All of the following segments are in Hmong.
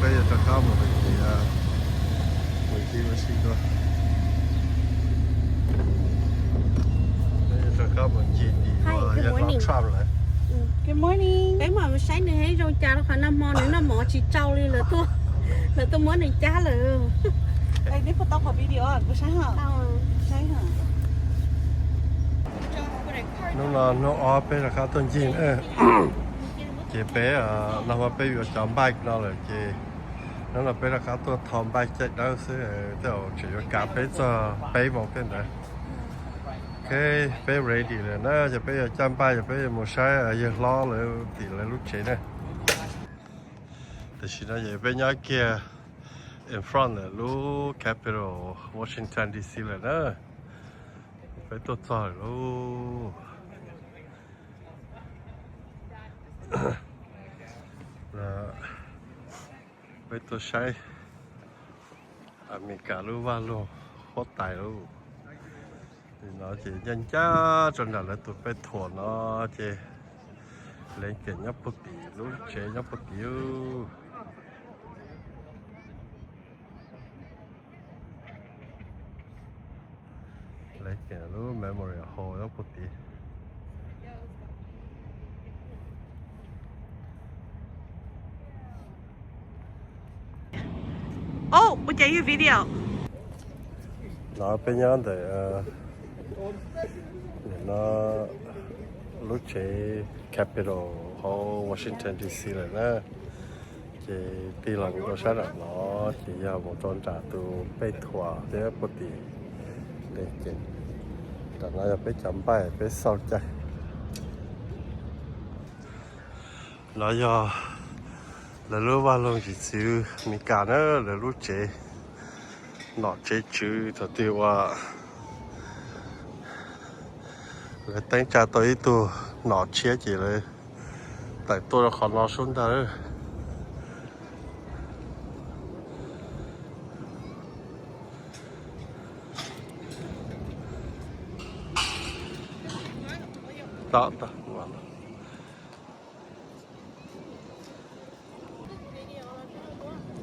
Peb yuav rov qab mus ncig, mus ncig ua si dua. Peb yuav rov qab mus ncig tim Hi, good yawg hlob morning. Trump lawm. Good morning. Peb mam mus saib nws hev zoo cas rau qhov nag hmo nws noj mov tsis tsau li, lawv tuaj, lawv tuaj muab nws cab lawm. Ê, neb puas tau qhov video kuv saib hos? Saib hos. Hnub no hnub ob peb rov qab tuaj ncig na. Ces peb, nag hmo peb yuav cov bike no lawm ces hnub no peb rov qab tuaj tho bike caij dawb xwb, tej zaum tseem yuav kav peb txog peb moos tej ntawd. Ok, peb ready lawm na, ces peb yuav caij bike, ces peb yuav mus saib yawg hlob lawv tim lawv lub tsev na. Tam sim no ces peb nyob kiag in front lawv lub Capitol Washington D C lawm na. Peb tuaj txog lawm lauj. Peb tuaj saib Amelikas lub vaj loog huab tais lauj. Nim no ces ncaj ncaj rau nram lawv tus pej thuam no ces Lincoln nyob puag tim, lub tsev nyob puag tim. Lincoln lub Memorial Hall nyob puag tid. Ub, ua cas yog video? No peb nyob ntawm no lub tsev Capitol hauv Washington D C lawm na. Ces tig los mus rau sab nram no ces yog mus rau nram tus pej thuam thiab puag tim Lincoln. Nram no yog peb cov npaij peb xauj caij. No yog lawv lub vaj loog tsis txwv Amelikas na, lawv lub tsev nom tsev tswv thaum twg uas lawv teeb tsa tau ib tug nom tshiab ces lawv tawm tuaj rau qhov no sub ntag.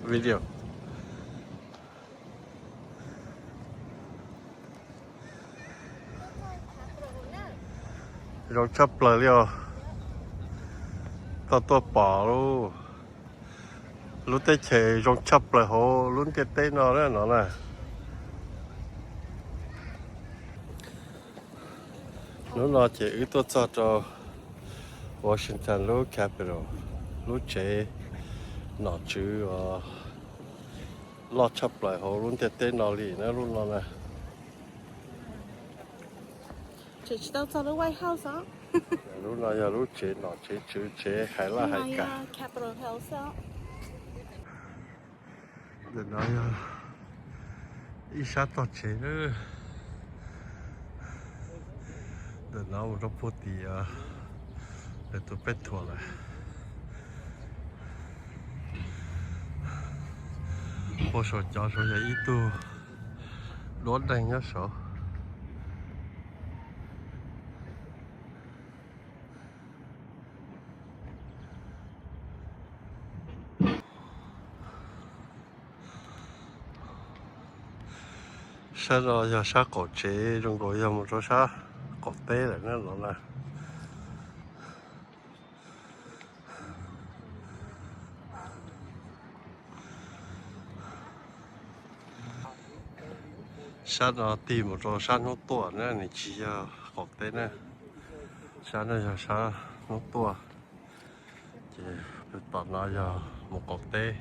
Video. Zoo tshaj plaws li os. Tau tuaj pom lub, lub teb chaws zoo tshaj plaws hauv lub ntiaj teb no na no na. Hnub no ces wb tuaj txog rau Washington lub Capitol, lub tsev nom tswv uas loj tshaj plaws hauv lub ntiaj teb no li na, lub no na. Tseem tsis tau txog lub White House os. Lub no yog lub tsev nom tsev tswv, tsev hais laj hais kam. Capitol Hill os. Ntawm no yog ib sab tog tsev na. Ntawm no mus rau puag tim lawv tus pej thuam lawm. Puag saum cov saud yog ib tug duab neeg nyob saud. Sab no yog sab qaum tsev, zoo nkaus yog mus rau sab qaum teb lawm na no na. Sab no tig mus rau sab hnub tuaj na, nws tsis yog qaum teb na. Sab no yog sab hnub tuaj, ces tom no yog mus qaum teb.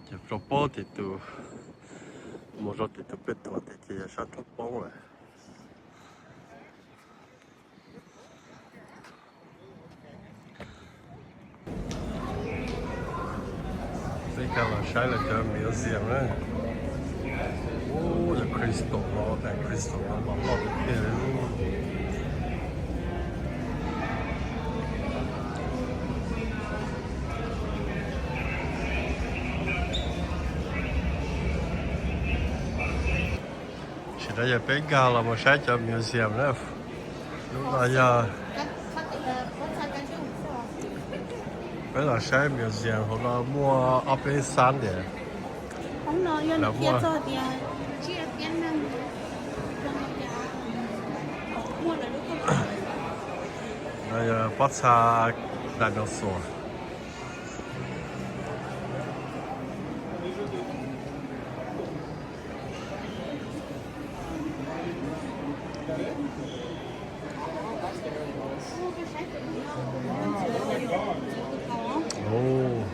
Ces rau puag tim tus, mus rau tim tus pej thuam tias ces yog sab roob poob lawm. Peb cov los saib lawv cov museum na. Ub, yog crystal no, tas crystal no los loj tiag tiag li. Tam sim no yog peb nkag los mus saib cov museum na. Lub no yog, Peb los saib museum hauv no muaj ob peb xab tias lawv muaj pob txha dinosaur.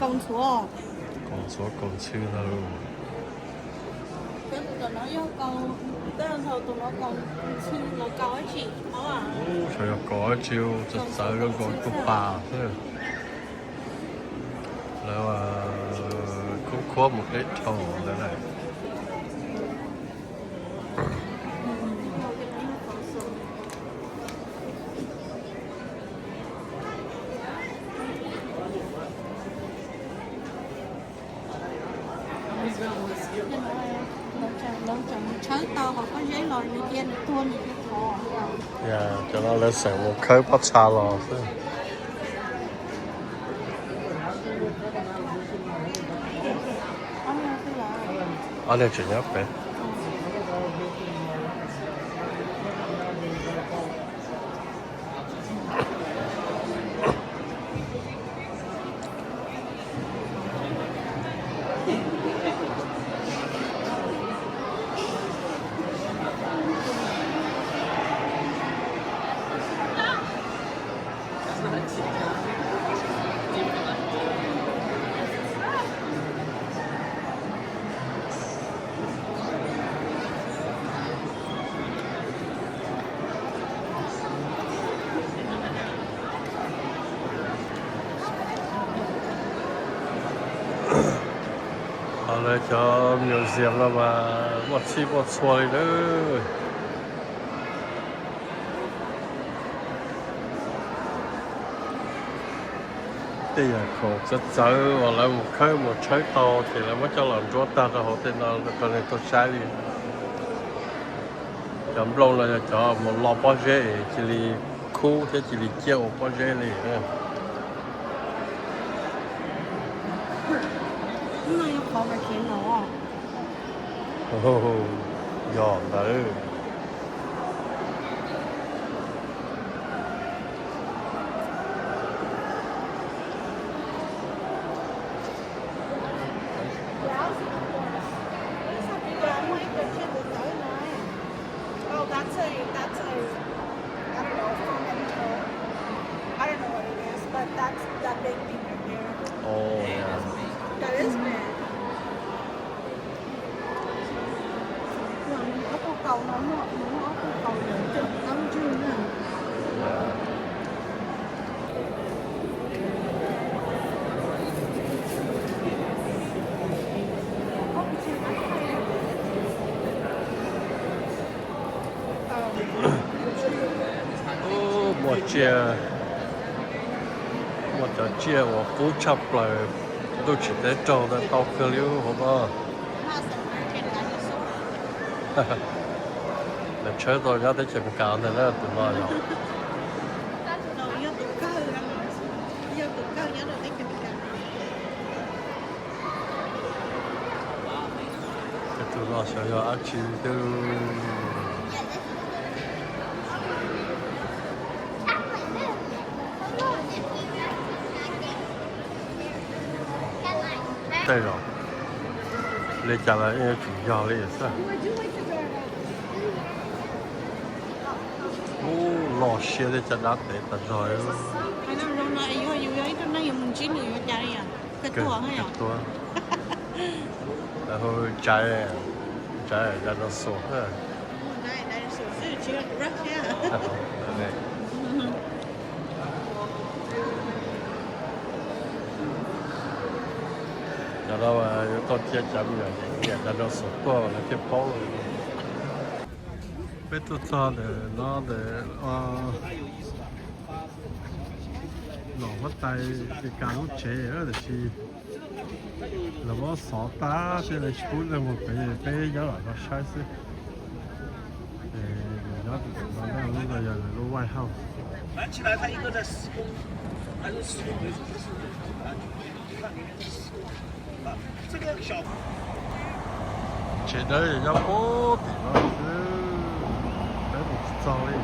Kaus ntxhuav, kaus ntxhw ntag. Xyov yog kaus dab tsi, txawv txawv zoo nkaus tus pas xwb. Lawv khub khuab mus deb dhau lawm. Lawv tseem mus tshawb tau hauv pob zeb los nws cia nws tuag nws cia thov. Cov no lawv xeem mus khawb pob txha los xwb. Ob niag tseem nyob pem. Ho lawv cov museum no mas muaj txhij muaj txhua li lawm. Tej yam khoom txawv txawv uas lawv mus khawb mus tshawb tau ces lawv muab coj los nruab tag rau hauv tej no rau nej tau saib li. Cov nplooj no yog cov mus lo pob zeb es cia li khub thiab cia li ciaj ua pob zeb li. Yog ntawd. Oh, that's a, that's a, I don't know, flamingo. I don't know what it is, but that's that big thing right there. Oh, yeah. That is big. Ob tug kaus no muaj, muaj ob tug kaus ntawm cov qab ntswg na. Muaj tsiaj, muaj cov tsiaj uas qub tshaj plaws ntuj tsim teb raug ntawd tau kawg li hauv no. Lawv tshawb tau nyob teb chaws Amelikas ntag na tus no yog. Tus no xyov yog dab tsi twb. Tej zaum li cas los yeej yuav tsum yog li xwb. Ub, loj siab thiab caj dab tev tas zog li. Tus, tus, tsaiv, tsaiv dinosaur. Cov no yuav tau cia cov me nyuam nyiam dinosaur tuaj lawv thiaj paub. Peb tuaj txog ntawm no ntawm Nom huab tais Amelikas lub tsev tiam sis lawv muab xov tag thiab lawv tsis pub leej mus pem, peb nyob los no saib xwb. Nyob ntawm no lub no yog lawv lub White House. 搬起来，它一个在施工，还是施工没什么事情。Tsev dawb nyob puag tim no xwb, peb mus tsis txog li.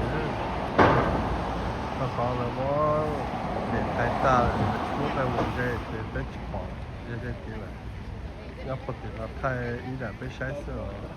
Rau qhov lawv muab niam thaij tag lawm, lawv tsis muab tau mus ze ces peb tsis pom ze ze tid lawm. Nyob puag tim no thaij ib yam peb saib xwb os.